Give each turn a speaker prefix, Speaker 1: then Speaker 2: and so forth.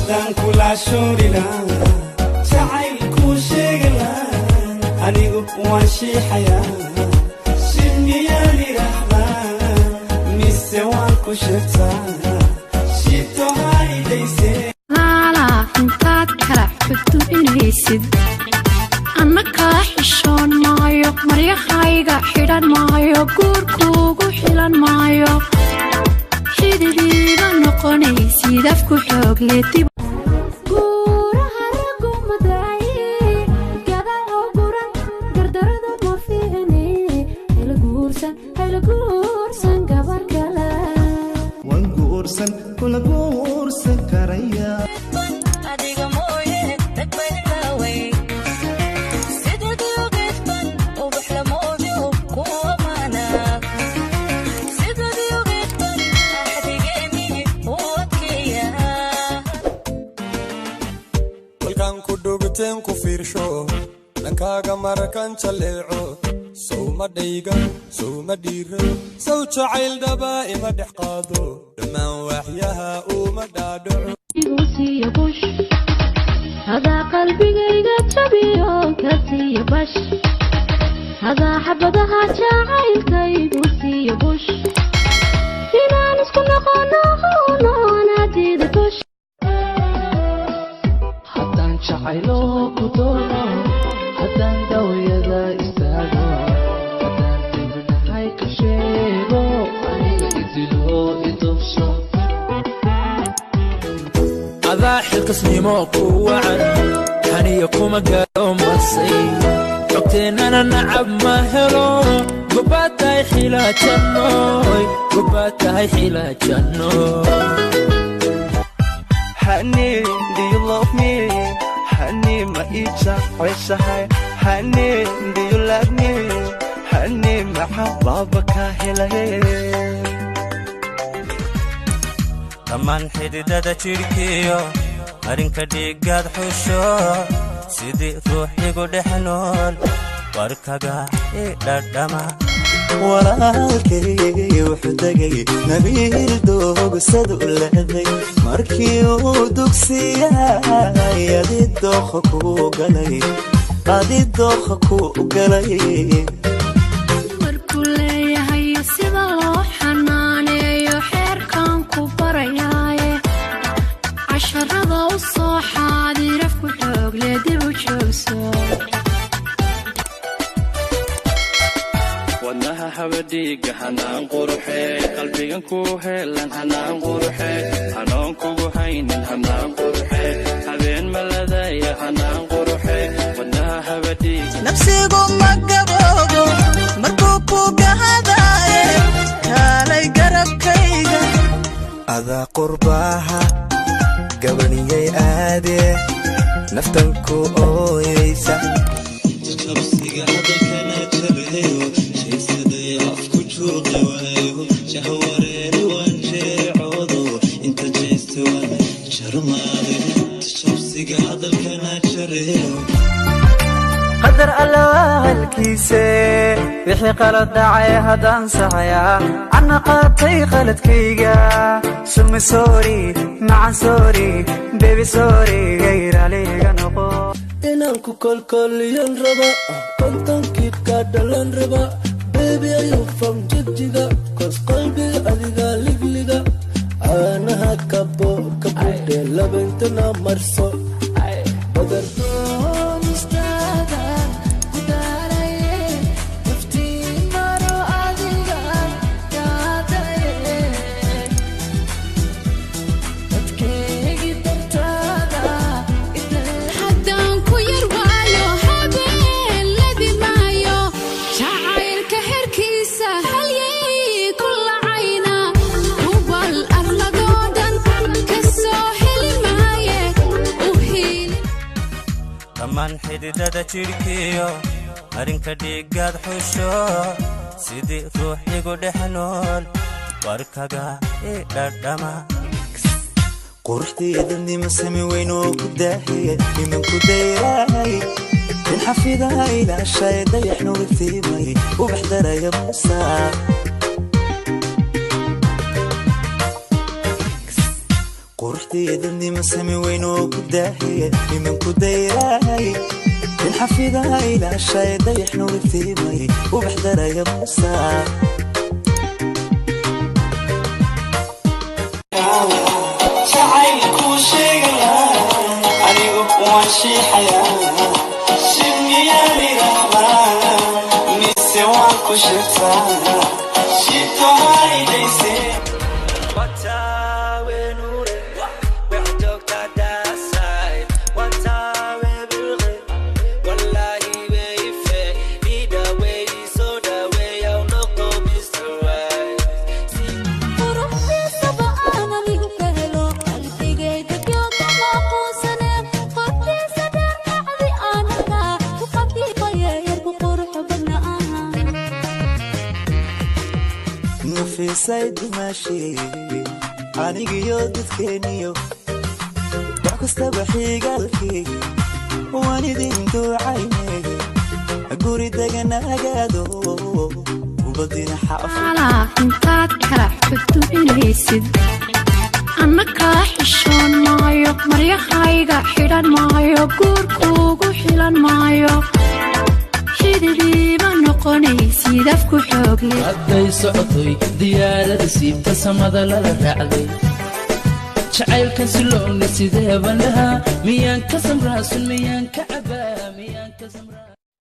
Speaker 1: Haddaan kula shoorina, jacayl kuu sheegala, anigu waan shiixayaa. Shib miyaan idhaahdaa mise waan ku sheegtaa? Shito haidayse.
Speaker 2: Laalaa intaad kala xuduinaysid, anna kaa xishoon maayo, maryahayga xidhan maayo, guurkuugu xilan maayo, xididiiba noqonaysid afku xoogle dib.
Speaker 3: Guuraha raggu madaaye, gadaal oo guran gardarada ma fiicne. Hayla guursan, hayla guursan gabar kale.
Speaker 4: Waan guursan, kula guursan karaya.
Speaker 5: Adiga mooye dadbaylaway sidaad ogeedban ubax lamoodyo ku amaana, sidaad ogeedban axdigeeni u adkeeya.
Speaker 6: Kolkaan ku dhugteen, ku fiirsho dhankaaga, markan jaleeco, sowma dhayga, sowma dhiiro, sow jacayl dhabaa ima dhex qaado, dhammaan waaxyaha uma dhaadhaco.
Speaker 3: Igu siiya bush, hadaa qalbigayga jabiyo ka siiya bash, hadaa xabadaha jacaylka igu siiya bush, inaan isku noqono noonadiida bush.
Speaker 7: Haddaan jacaylo ku doono, haddaan dawyada istaago, haddaan dibnahay ka sheego, aniga idilo idubso.
Speaker 8: Adaa xilkasnimo ku wacan, xaniya kuma gaaro masay, xogteennana nacab ma helo. Gobaad tahay xilaajannoy, gobaad tahay xilaajannoy.
Speaker 9: Honey, do you love me? Honey, ma ii jeceshahay? Honey, do you love me? Honey, maxaa baaba ka helay?
Speaker 10: Dhammaan xididada jidhkiyo marinka dhiiggaad xusho, sidii ruux igu dhex nool warkaga i dhadhama.
Speaker 11: Walaalkay wuxuu degay nabiil doogsadu leeday, markii uu dugsiyay adi dookha kuu galay, adi dookha kuu galay.
Speaker 2: Markuu leeyahay sida loo xanaaneeyo, xeerkan ku barayaaye, casharada u soo xaadirafku xoogle dib u joogso.
Speaker 12: Wadnaha habadhiiga hanaan quruxe, qalbigan ku heelan hanaan quruxe, hanoon kugu haynin hanaan quruxe, habeen maladaya hanaan quruxe, wadnaha habadhiiga.
Speaker 13: Nafsigu ma gaboobo markuu ku gahadaaye, kaalay garabkayga.
Speaker 11: Adaa qurbaaha gabaniyay aadee, naftan ku ooyeysa.
Speaker 14: Qabsiga hadalkana jabeeyo, sheegsaday afku juuqi waayo, jahwareeri waan jeecoodo, inta jeesta waan jarmaaday. Jabsiga hadalkana jareeyo.
Speaker 15: Qadar Alla waa halkiise, wixii qalad dhacay haddaan saxayaa, anna qaatay qaladkayga. Sumi sorry, macan sorry, baby sorry, gayraaliga noqo.
Speaker 16: Inaan ku kolkoliyan raba, kontonkii ka dhalan raba. Baby, ayu from Jigjiga? 'Cause qalbiga adiga ligliga, caanaha kabo kabudhe, labintana marso badar.
Speaker 7: Doonistaadan ku daalaye, naftiin maro adigan kaadaye, dadkaygi dartaada.
Speaker 2: Haddaan ku yar waayo, habeen maayo, jacaylka herkiisa halyay ku lacayna, hubal arladoo dhan ka soo heli maaye u hiili.
Speaker 10: Dhammaan xididada jidhkiyo marinka dhiiggaad xusho, sidii ruux igu dhex nool warkaga i dhadhama.
Speaker 11: Quruxdeeda nima sami weyn oo ku daahiya, nimanku dayraay in xafidaha ilaashay, dayax nuurtiimay, ubax daraya muusa. Quruxdeedadnima sami weyn oo ku daahiye nimanku dayraay inxafidaa ilaashay dayax nuurtiimay ubax daraya musaa.
Speaker 1: Jacaylkuu sheegayaa, anigu waan shiixayaa. Shib miyaan idhahdaa mise waan ku shirtaa? Shito haydayse.
Speaker 3: Quruxdiisaba aan anigu ka helo, qalbigayga jooga ma aqoonsane. Qortiisa dheer kacdi aan arkaa, ku qafiifaya yarku quruxo badna aha.
Speaker 11: Nafiisay dumaashii, anigiyo dadkeeniyo wax kastaba xigaalkii waan idin duucaynay, guri deganagaado ubadina xaaf.
Speaker 2: Intaad kala xuduminaysid, anna kaa xishoon maayo, maryahayga xidhan maayo, guurkuugu xilan maayo, xididiima noqonaysid afku xoogle.
Speaker 8: Hadday socotay diyaarada siibta samada lala raacday, jacaylkan siloowna sideeban lahaa? Miyaan ka samraasun? Miyaan ka cabaa?